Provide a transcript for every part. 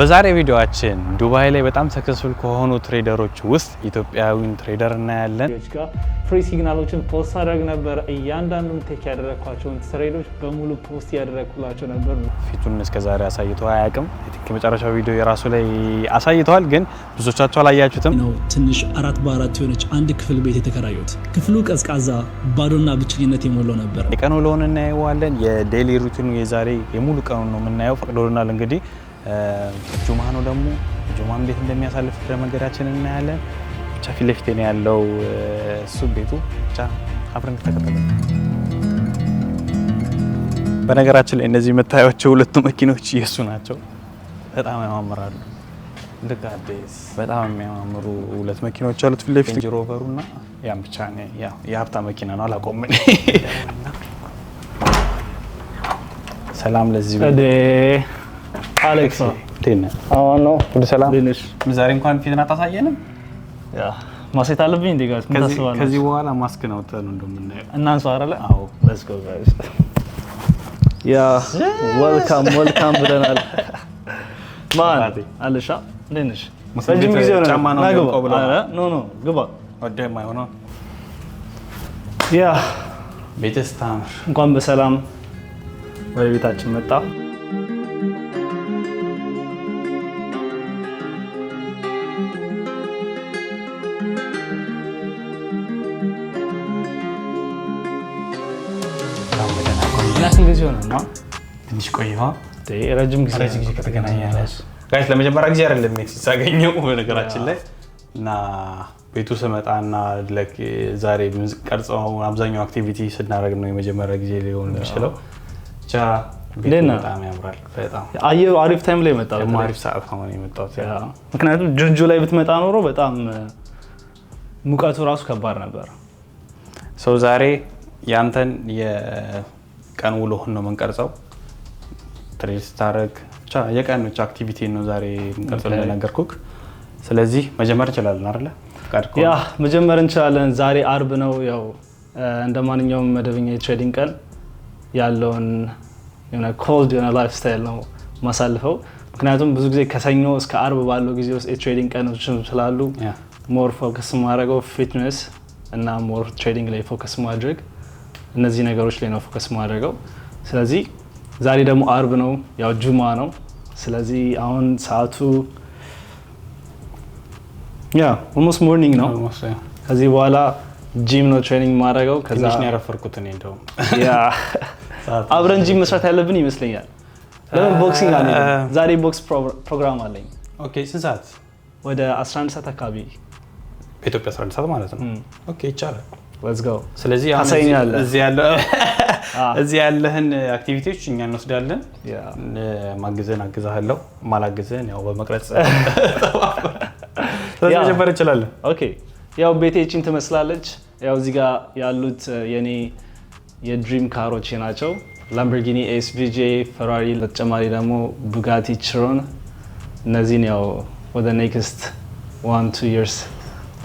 በዛሬ ቪዲዮአችን ዱባይ ላይ በጣም successful ከሆኑ trader ኦች ውስጥ ኢትዮጵያዊን trader እናያለን። ጋር free signal ኦችን post አደርግ ነበር። እያንዳንዱን take ያደረግኳቸውን trade ኦች በሙሉ post ያደረግኩላቸው ነበር። ፊቱን እስከዛሬ አሳይቶ አያውቅም። I think የመጨረሻው ቪዲዮ የራሱ ላይ አሳይተዋል፣ ግን ብዙዎቻቸው አላያችሁትም። ነው ትንሽ 4 በ4 የሆነች አንድ ክፍል ቤት የተከራዩት። ክፍሉ ቀዝቃዛ፣ ባዶና ብቸኝነት የሞላው ነበር። የቀን ውሎውን እናየዋለን። የ daily routine ኡ የዛሬ የሙሉ ቀኑን ነው የምናየው። ፈቅዶልናል። እንግዲህ ጁማ ነው ደግሞ፣ ጁማ እንዴት እንደሚያሳልፍ መንገዳችን እናያለን። ብቻ ፊት ለፊቴ ነው ያለው እሱ ቤቱ። ብቻ አብረን ተከተለ። በነገራችን ላይ እነዚህ የምታዩቸው ሁለቱ መኪኖች የእሱ ናቸው። በጣም ያማምራሉ። ልክ አዲስ በጣም የሚያማምሩ ሁለት መኪኖች አሉት ፊት ለፊት፣ Range Rover ኡ እና ያም ብቻ የሀብታም መኪና ነው። አላቆም። ሰላም ለዚህ አሌክስ። እንዴት ነህ? አሁን ነው። ሁሉ ሰላም? እንዴት ነሽ? ዛሬ እንኳን ፊትን አታሳየንም። Yeah፣ ማሳየት አለብኝ እንዴ guys? ምን ታስባለህ? ከዚህ በኋላ ማስክ ነው ወጥተን ነው እንደምናየው። እናንሱ አይደለ? አዎ። Let's go guys። Yeah፣ welcome welcome ብለናል። ማን አለሻ? እንዴት ነሽ? ሙስሊም ረጅም ቤት ጊዜ ሆነ። ጫማ ነው ና ግባ። የሚወልቀው ብለው ነው። ኧረ no no፣ ግባ። ወደ የማይሆነው ያ ቤትህ ስታምር። እንኳን በሰላም ወደ ቤታችን መጣ። በጣም በደህና ቆይ። እና ስንት ጊዜ ሆነ ነው? ትንሽ ቆየሁ። ረጅም ጊዜ። ረጅም ጊዜ ከተገናኘን guys፣ ለመጀመሪያ ጊዜ አይደለም ሜክሲ ሳገኘው በነገራችን ላይ። እና ቤቱ ስመጣ እና like ዛሬ ቀርጸው አብዛኛው activity ስናደርግ ነው የመጀመሪያ ጊዜ ሊሆን የሚችለው። ብቻ ቤቱ እንዴት ነህ? በጣም ያምራል። በጣም አየሩ አሪፍ time ላይ መጣ። ደግሞ አሪፍ ሰዓት ነው የመጣሁት። Yeah፣ ምክንያቱም June July ብትመጣ ኖሮ በጣም ሙቀቱ ራሱ ከባድ ነበር። So ዛሬ ያንተን የቀን ውሎህን ነው የምንቀርጸው። Trade ስታደርግ ብቻ የቀን ብቻ activity ነው ዛሬ የምንቀርጸው እንደነገርኩህ። ስለዚህ መጀመር እንችላለን አይደለ? ፈቃድ ከሆነ። Yeah፣ መጀመር እንችላለን። ዛሬ አርብ ነው። ያው እንደ ማንኛውም መደበኛ የ trading ቀን ያለውን የሆነ cold የሆነ lifestyle ነው ማሳልፈው። ምክንያቱም ብዙ ጊዜ ከሰኞ እስከ አርብ ባለው ጊዜ ውስጥ የ trading ቀኖችም ስላሉ more focus የማደርገው fitness እና more trading ላይ focus ማድረግ፣ እነዚህ ነገሮች ላይ ነው focus ማድረገው። ስለዚህ ዛሬ ደግሞ አርብ ነው፣ ያው ጁማ ነው። ስለዚህ አሁን ሰዓቱ yeah almost morning ነው። Almost, yeah. ከዚህ በኋላ ጂም ነው training ማድረገው። ከዛ ትንሽ ነው ያረፈርኩት እኔ እንደውም። ያ ሰዓት አብረን ጂም መስራት ያለብን ይመስለኛል። ለምን boxing አንሄድም? ዛሬ ቦክስ ፕሮግራም አለኝ። Okay፣ ስንት ሰዓት? ወደ 11 ሰዓት አካባቢ። በኢትዮጵያ 11 ሰዓት ማለት ነው። Okay፣ ይቻላል። Let's go። ስለዚህ አሁን ታሳይኛለህ። እዚህ ያለህን activity ዎች እኛ እንወስዳለን። ማግዘን አግዛሃለሁ፣ ማላግዝህን ያው በመቅረጽ። ስለዚህ መጀመር እንችላለን። Okay፣ ያው ቤቴ ይህችን ትመስላለች። ያው እዚህ ጋር ያሉት የኔ የ dream car ኦች ናቸው። Lamborghini SVJ፣ Ferrari፣ በተጨማሪ ደግሞ Bugatti Chiron። እነዚህን ያው ወደ next 1-2 years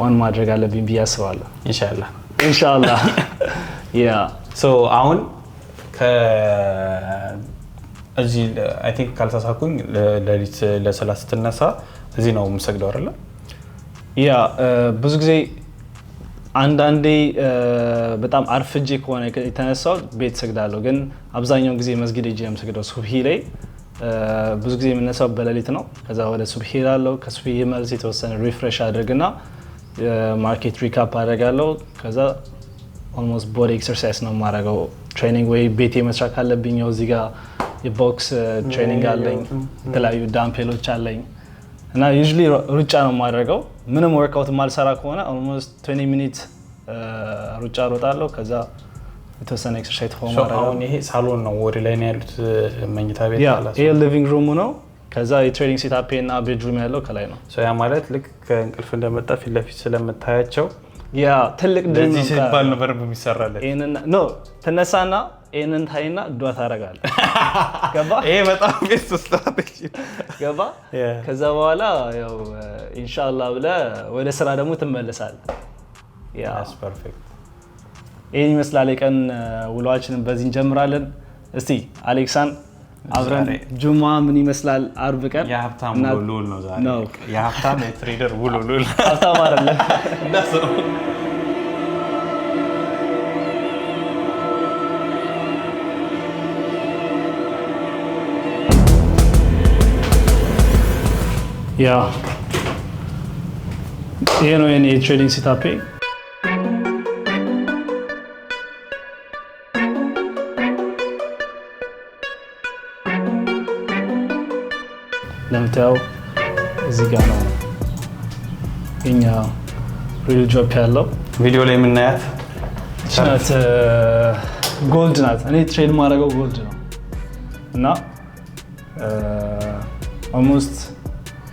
own ማድረግ አለብኝ ብዬ አስባለሁ። ኢንሻአላህ። ኢንሻአላህ፣ yeah። So አሁን እዚህ I think ካልተሳሳትኩኝ ሌሊት ለሰላት ስትነሳ እዚህ ነው የምሰግደው አይደለ? Yeah፣ ብዙ ጊዜ አንዳንዴ በጣም አርፍጄ ከሆነ የተነሳው ቤት ሰግዳለሁ። ግን አብዛኛውን ጊዜ መስጊድ ሄጄ ነው የምሰግደው። ሱብሂ ላይ ብዙ ጊዜ የምነሳው በሌሊት ነው። ከዛ ወደ ሱብሂ እሄዳለሁ። ከሱብሂ መልስ የተወሰነ refresh አድርግና market recap አደርጋለሁ። ከዛ almost body exercise ነው የማደርገው። Training ወይ ቤቴ መስራት ካለብኝ ያው እዚህ ጋር የቦክስ training አለኝ፣ የተለያዩ dumbbell ኦች አለኝ እና usually ሩጫ ነው የማደርገው። ምንም workout የማልሰራ ከሆነ almost 20 minute ሩጫ ሮጣለሁ። ከዛ የተወሰነ exercise home So አሁን ይሄ ሳሎን ነው፣ ወደ ላይ ነው ያሉት መኝታ ቤት ያ አለ። ይሄ living room ኡ ነው። ከዛ የ trading setup እና bedroom ያለው ከላይ ነው። So ያ ማለት ልክ ከእንቅልፍ እንደመጣ ፊት ለፊት ስለምታያቸው Yeah፣ ትልቅ dream ለዚህ ነው። ሲባል ነው በደንብ የሚሰራለት። ይሄንን no ትነሳና ይሄንን ታይና ዱዓ ታደርጋለህ። ገባ? ይሄ በጣም best strategy። ገባ? ከዛ በኋላ ያው ኢንሻአላህ ብለህ ወደ ስራ ደግሞ ትመለሳለህ። ያ That's perfect። ይህን ይመስላል የቀን ውሏችንን በዚህ እንጀምራለን። እስቲ አሌክሳን አብረን ጁማ ምን ይመስላል አርብ ቀን። የሀብታም ውሎ ነው ዛሬ። የሀብታም የ trader ውሎ። ሀብታም አይደለም። Yeah, ይሄ ነው የኔ የ trading setup ኤ። እንደምታየው እዚህ ጋር ነው የኛ real job ያለው። ቪዲዮ ላይ የምናያት ናት፣ gold ናት። እኔ trade ማድረገው gold ነው እና almost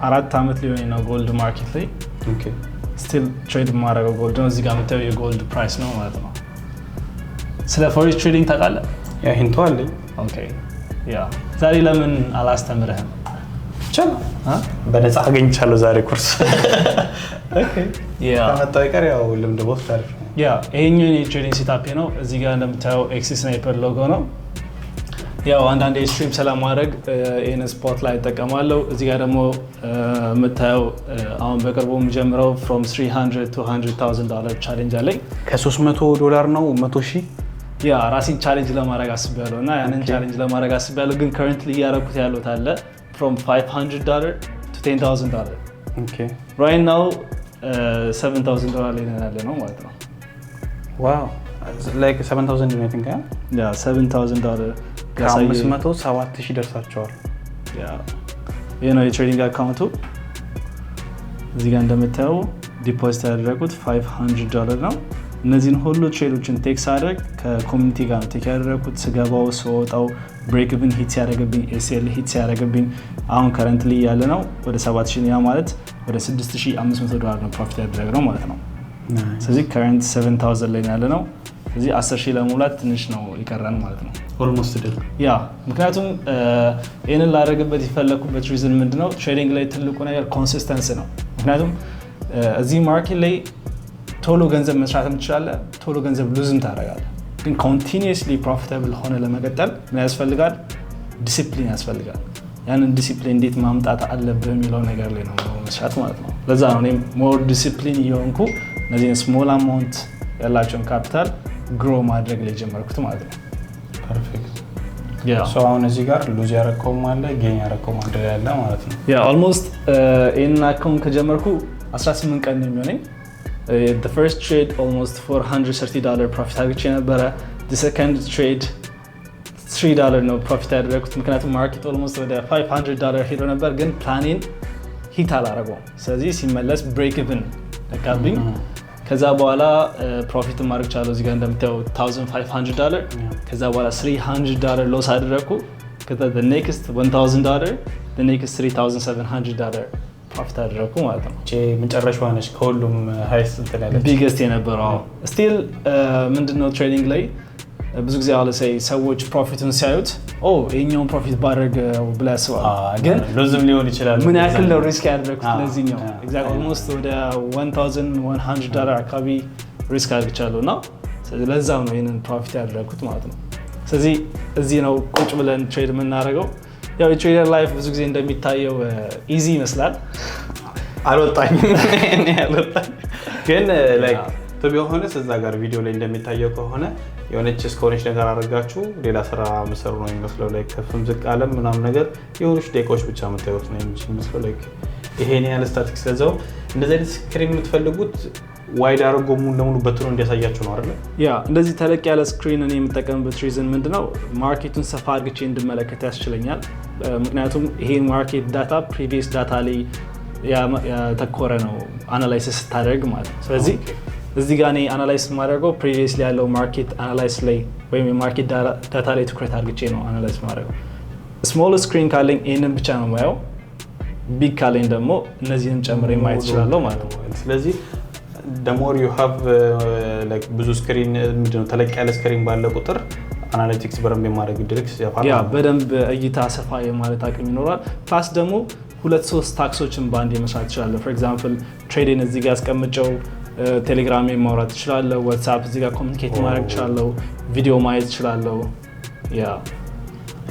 4 ዓመት ሊሆን ነው gold market ላይ። Still trade የማደርገው gold ነው። እዚህ ጋር የምታየው የ gold price ነው ማለት ነው። ስለ forex trading ታውቃለህ? Yeah, hint ኡ አለኝ። Okay, yeah, ዛሬ ለምን አላስተምርህም? በነፃ አገኝቻለሁ ዛሬ ኮርስ ከመጣሁ አይቀር ያው ልምድ ብወስድ አሪፍ ነው። Yeah, ይሄኛው የ trading setup ነው። እዚህ ጋር እንደምታየው XE Sniper logo ነው። ያው አንዳንዴ stream ስለማድረግ ይህን spot ላይ እጠቀማለሁ። እዚህ ጋር ደግሞ የምታየው አሁን በቅርቡ የምጀምረው from 300 to 100,000 ዶላር challenge አለኝ። ከ300 ዶላር ነው 100 ሺህ። Yeah, ራሴን challenge ለማድረግ አስቤያለሁ እና ያንን challenge ለማድረግ አስቤያለሁ። ግን currently እያደረኩት ያለሁት አለ from 500 ዶላር to 10,000 ዶላር። Right now 7,000 ዶላር ላይ ነን ያለ ነው ማለት ነው። Wow, like 7000 ነው, I think. Yeah, 7000 ዶላር። ከ500 7000 ደርሳቸዋል። ይህ ነው የ trading account ኡ። እዚህ ጋር እንደምታየው deposit ያደረጉት 500 ዶላር ነው። እነዚህን ሁሉ trade ኦችን take ሳደርግ ከ community ጋር ነው take ያደረግኩት። ስገባው ስወጣው፣ break even hit ሲያደርግብኝ፣ SL hit ሲያደርግብኝ፣ አሁን currently ያለ ነው ወደ 7000፣ ያ ማለት ወደ 6500 ዶላር ነው profit ያደረግነው ማለት ነው። ስለዚህ current 7000 ላይ ያለ ነው። ስለዚህ 10 ሺህ ለመሙላት ትንሽ ነው የቀረን ማለት ነው። Almost done. Yeah, ምክንያቱም ይህንን ላደርግበት የፈለግኩበት reason ምንድነው? Trading ላይ ትልቁ ነገር consistency ነው። ምክንያቱም እዚህ market ላይ ቶሎ ገንዘብ መስራትም ትችላለህ፣ ቶሎ ገንዘብ lose ም ታደርጋለህ። ግን continuously profitable ሆነ ለመቀጠል ምን ያስፈልጋል? ዲሲፕሊን ያስፈልጋል። ያንን ዲሲፕሊን እንዴት ማምጣት አለብህ የሚለው ነገር ላይ ነው መስራት ማለት ነው። ለዛ ነው እኔም more discipline እየሆንኩ እነዚህን small amount ያላቸውን capital grow ማድረግ ላይ ጀመርኩት ማለት ነው። Perfect. So አሁን እዚህ ጋር lose ያረከውም አለ፣ gain ያረከውም አንድ ላይ ያለ ማለት ነው። Yeah, almost ይህንን account ከጀመርኩ 18 ቀን ነው የሚሆነኝ። First trade almost 430 ዶላር profit አግኝቼ ነበረ። Second trade 3 ዶላር ነው profit ያደረግኩት፣ ምክንያቱም market almost ወደ 500 ዶላር ሄዶ ነበር፣ ግን plan ኤን hit አላረገውም። ስለዚህ ሲመለስ break even ነካብኝ። ከዛ በኋላ profit ማድረግ ቻለው። እዚጋ እንደምታየው 1500 ዶላር። ከዛ በኋላ 300 ዶላር loss አደረግኩ። ከዛ next 1000 ዶላር፣ next 3700 ዶላር profit አደረግኩ ማለት ነው። እቺ መጨረሻዋ ነች ከሁሉም highest እንትን ያለች። Biggest የነበረው። Still ምንድነው፣ trading ላይ ብዙ ጊዜ አለ ሰዎች profit ኡን ሲያዩት "ኦ ይሄኛውን profit ባደርግ" ብላ ያስባሉ። ግን Lose ም ሊሆን ይችላል። ምን ያክል ነው risk ያደረግኩት ለዚህኛው? Almost ወደ 1100 ዶላር አካባቢ risk አድርግቻለሁ እና ስለዚህ ለዛም ነው ይህንን profit ያደረግኩት ማለት ነው። ስለዚህ እዚህ ነው ቁጭ ብለን trade የምናደርገው። ያው የ trader life ብዙ ጊዜ እንደሚታየው easy ይመስላል። አልወጣኝም፣ እኔ አልወጣኝም። ግን like to be honest እዛ ጋር ቪዲዮ ላይ እንደሚታየው ከሆነ የሆነች እስከሆነች ነገር አድርጋችሁ ሌላ ስራ ምሰሩ ነው የሚመስለው። Like ከፍም ዝቅ አለም ምናምን ነገር የሆነች ደቂቃዎች ብቻ የምታዩት ነው የሚመስለው። Like ይሄን ያህል ስታቲክስ፣ ለዛው እንደዚህ አይነት screen የምትፈልጉት wide አድርጎ ሙሉ ለሙሉ በትኖ እንዲያሳያችሁ ነው አይደለ? Yeah, እንደዚህ ተለቅ ያለ screen እኔ የምጠቀምበት reason ምንድነው? Market ኡን ሰፋ አድርግቼ እንድመለከት ያስችለኛል። ምክንያቱም ይሄ market data previous data ላይ ያተኮረ ነው analysis ስታደርግ ማለት ነው። ስለዚህ እዚህ ጋር እኔ analyze የማደርገው previous ላይ ያለው market analyze ላይ ወይም የ market data ላይ ትኩረት አድርግቼ ነው analyze የማደርገው። Small screen ካለኝ ይህንን ብቻ ነው የማየው። Big ካለኝ ደግሞ እነዚህንም ጨምሬ ማየት እችላለሁ ማለት ነው። ስለዚህ the more you have ብዙ screen፣ ምንድነው፣ ተለቅ ያለ screen ባለ ቁጥር analytics በደንብ የማድረግ እድልህ ይሰፋል Yeah ማለት ነው። በደንብ እይታ ሰፋ የማለት አቅም ይኖራል። Plus ደግሞ ሁለት ሶስት task ኦችን በአንድ መስራት ትችላለህ። For example trade ኤን እዚህ ጋር አስቀምጨው ቴሌግራም ማውራት እችላለሁ። WhatsApp እዚህ ጋር communicate ማድረግ እችላለሁ። ቪዲዮ ማየት እችላለሁ። Yeah.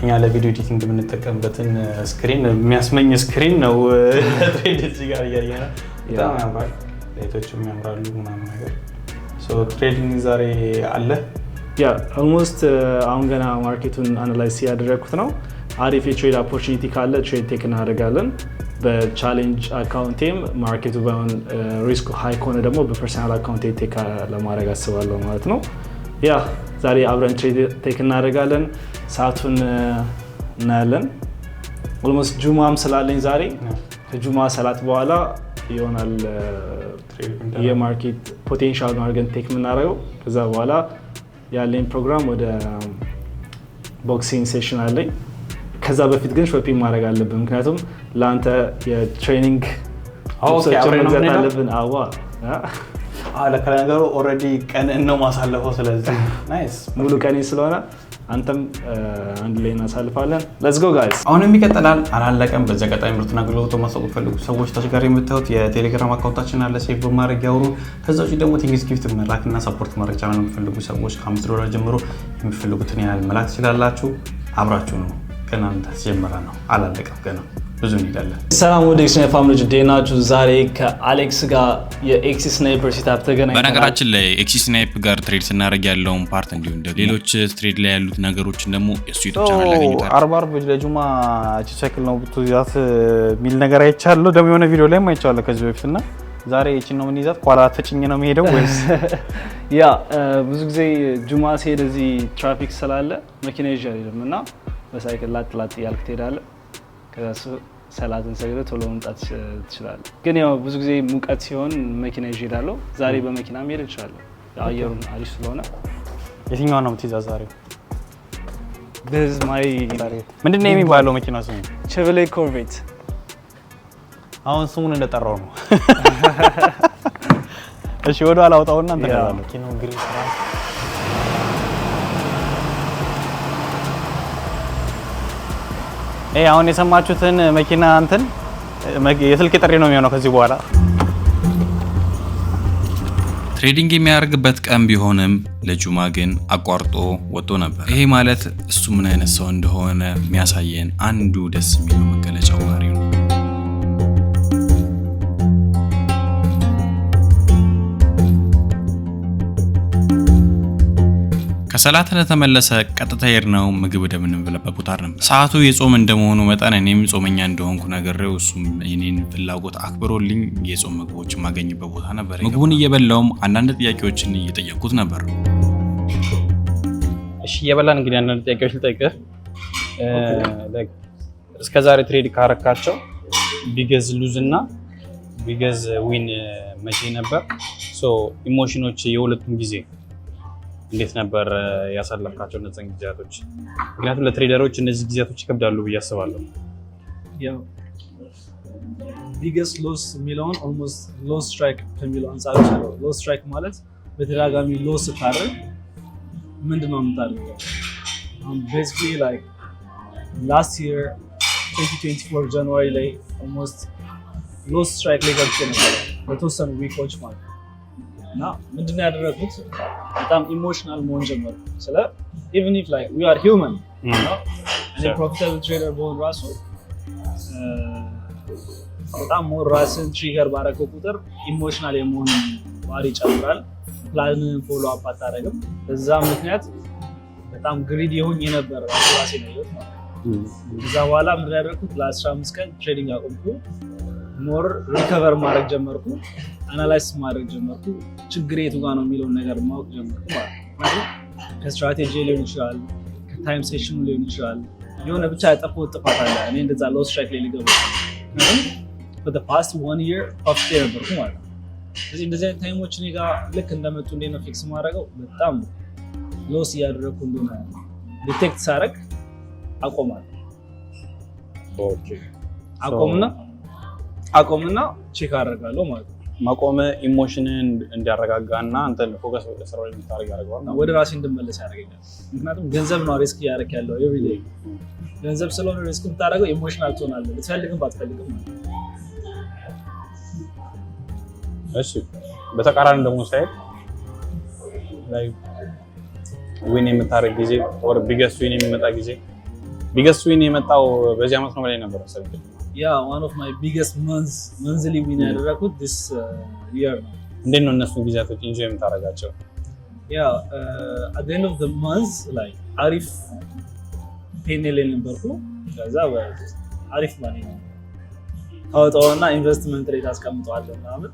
እኛ ለ video editing የምንጠቀምበትን screen የሚያስመኝ screen ነው። Trade እዚህ ጋር እያየ ነው። በጣም ያምራል። Light ኦችም ያምራሉ ምናምን ነገር። Trading ዛሬ አለ። Yeah, almost አሁን ገና market ኡን analyze ያደረግኩት ነው። አሪፍ የ trade opportunity ካለ trade take እናደርጋለን። በ challenge account ኤም market ኡ ባይሆን risk ኡ high ከሆነ ደግሞ በ personal account ኤ take ለማድረግ አስባለሁ ማለት ነው። Yeah, ዛሬ አብረን trade take እናደርጋለን። ሰዓቱን እናያለን። Almost ጁማም ስላለኝ ዛሬ ከጁማ ሰላት በኋላ ይሆናል የ market potential አድርገን take የምናደርገው። ከዛ በኋላ ያለኝ ፕሮግራም ወደ boxing session አለኝ። ከዛ በፊት ግን shopping ማድረግ አለብን፣ ምክንያቱም ለአንተ የ training ልብሶችን አብረን ነው መግዛት የምንሄደው? አለብን። አዋ። ለካ ነገሩ already ቀን ነው ማሳለፈው። ስለዚህ nice። ሙሉ ቀኔ ስለሆነ አንተም አንድ ላይ እናሳልፋለን። Let's go, guys። አሁንም ይቀጥላል፣ አላለቀም። በዚህ አጋጣሚ ምርትና አገልግሎት ማስታወቅ ፈልጉ ሰዎች ታች ጋር የምታዩት የቴሌግራም account ኣችን አለ፣ save በማድረግ ያውሩ። ከዛ ውጭ ደግሞ thanks gift መላክና support ማድረግ ቻናል የሚፈልጉ ሰዎች ከ5 ዶላር ጀምሮ የሚፈልጉትን ያህል መላክ ትችላላችሁ። አብራችሁ ነው። ገና ተጀመረ ነው፣ አላለቀም። ገና ብዙ እንሄዳለን። ሰላም ወደ ኤክስ family ዎች፣ እንዴት ናችሁ? ዛሬ ከአሌክስ ጋር የ XE Sniper setup ተገናኝተናል። በነገራችን ላይ XE Snipe ጋር trade ስናደርግ ያለውን part እንዲሁም ደግሞ ሌሎች trade ላይ ያሉት ነገሮችን ደግሞ የእሱ YouTube channel ያገኙታል። አርብ አርብ ለጁማ እቺ ሳይክል ነው ብትይዛት የሚል ነገር አይቻለሁ። ደግሞ የሆነ ቪዲዮ ላይም አይቻለሁ ከዚህ በፊት። እና ዛሬ እቺን ነው የምንይዛት? ኋላ ተጭኝ ነው የሚሄደው ወይስ? Yeah, ብዙ ጊዜ ጁማ ሲሄድ እዚህ ትራፊክ ስላለ መኪና ይዤ አልሄድም እና በሳይክል ላጥ ላጥ እያልክ ትሄዳለህ። ከዛ እሱ ሰላትን ሰግደህ ቶሎ መምጣት ትችላለህ። ግን ያው ብዙ ጊዜ ሙቀት ሲሆን መኪና ይዤ እሄዳለሁ። ዛሬ በመኪና መሄድ እችላለሁ፣ ያው አየሩን አሪፍ ስለሆነ። የትኛዋን ነው የምትይዛት ዛሬ? This is my ምንድን ነው የሚባለው መኪና ስሙ? Chevrolet Corvette። አሁን ስሙን እንደጠራው ነው። እሺ፣ ወደ ኋላ አውጣውና እንትን እላለሁ። መኪናው ግሪን ስራ ይሄ አሁን የሰማችሁትን መኪና እንትን የስልክ ጥሪ ነው የሚሆነው ከዚህ በኋላ። Trading የሚያደርግበት ቀን ቢሆንም ለጁማ ግን አቋርጦ ወጥቶ ነበር። ይሄ ማለት እሱ ምን አይነት ሰው እንደሆነ የሚያሳየን አንዱ ደስ የሚለው መገለጫው ባህሪው ነው። ከሰላት እንደተመለሰ ቀጥታ ሄድነው ምግብ ወደምንበላበት ቦታ ነበር። ሰዓቱ የጾም እንደመሆኑ መጠን እኔም ጾመኛ እንደሆንኩ ነግሬው እሱም የኔን ፍላጎት አክብሮልኝ የጾም ምግቦች የማገኝበት ቦታ ነበር። ምግቡን እየበላውም አንዳንድ ጥያቄዎችን እየጠየኩት ነበር። እሺ፣ እየበላን እንግዲህ አንዳንድ ጥያቄዎች ልጠይቅህ። እስከ ዛሬ trade ካረካቸው biggest lose እና biggest win መቼ ነበር? So emotion ኦች የሁለቱም ጊዜ እንዴት ነበር ያሳለፍካቸው እነዚያን ጊዜያቶች? ምክንያቱም ለ trader ኦች እነዚህ ጊዜያቶች ይከብዳሉ ብዬ አስባለሁ። ያው biggest loss የሚለውን almost loss streak ከሚለው አንጻር ይችላል። Loss streak ማለት በተደጋጋሚ loss ስታደርግ ምንድን ነው የምታደርገው? አሁን basically like last year 2024 January ላይ almost loss streak ላይ ገብቼ ነበረ በተወሰኑ week ኦች ማለት ነው። እና ምንድነው ያደረኩት? በጣም emotional መሆን ጀመርኩ። ስለ even if like we are human፣ እኔ profitable trader በሆን ራሱ በጣም more ራስን trigger ባረከው ቁጥር emotional የመሆን ባህሪ ይጨምራል። Plan ን follow up አታደርግም። በዛ ምክንያት በጣም greedy የሆኝ የነበር ራሱ ራሴ ነው ያየሁት ማለት ነው። ከዛ በኋላ ምንድን ያደረኩት? ለ15 ቀን trading አቆምኩ። More recover ማድረግ ጀመርኩ። Analyze ማድረግ ጀመርኩ። ችግር የቱ ጋር ነው የሚለውን ነገር ማወቅ ጀመርኩ ማለት ነው። ምክንያቱም ከስትራቴጂ ሊሆን ይችላል፣ ከ time session ኑ ሊሆን ይችላል። የሆነ ብቻ ያጠፋሁት ጥፋት አለ። እኔ እንደዛ loss streak ላይ ሊገባ ምክንያቱም for the past one year profit ላይ ነበርኩ ማለት ነው። ስለዚህ እንደዚህ አይነት time ኦች እኔ ጋር ልክ እንደመጡ እንዴት ነው fix ማድረገው? በጣም loss እያደረግኩ እንደሆነ detect ሳደርግ አቆማለሁ። አቆምና check አደርጋለሁ ማለት ነው። ማቆም emotion ን እንዲያረጋጋ እና አንተን focus ወደ ስራው ላይ እንድታደርግ ያደርገዋል። ወደ ራሴ እንድመለስ ያደርገኛል። ምክንያቱም ገንዘብ ነው risk እያደረክ ያለው everyday። ገንዘብ ስለሆነ risk የምታደርገው emotional ትሆናለህ፣ ብትፈልግም ባትፈልግም ማለት ነው። እሺ፣ በተቃራኒ ደግሞ side ላይ win የምታደርግ ጊዜ or biggest win የሚመጣ ጊዜ? Biggest win የመጣው በዚህ ዓመት ነው በላይ ነበር መሰለኝ። Yeah, one of my biggest monthly win ያደረኩት this year ነው። እንዴት ነው እነሱን ጊዜያቶች enjoy የምታደርጋቸው? Yeah, at end of the month ላይ አሪፍ P&L ላይ ነበርኩ። ከዛ አሪፍ money ነው ታወጣውና ኢንቨስትመንት ላይ ታስቀምጠዋለህ ምናምን።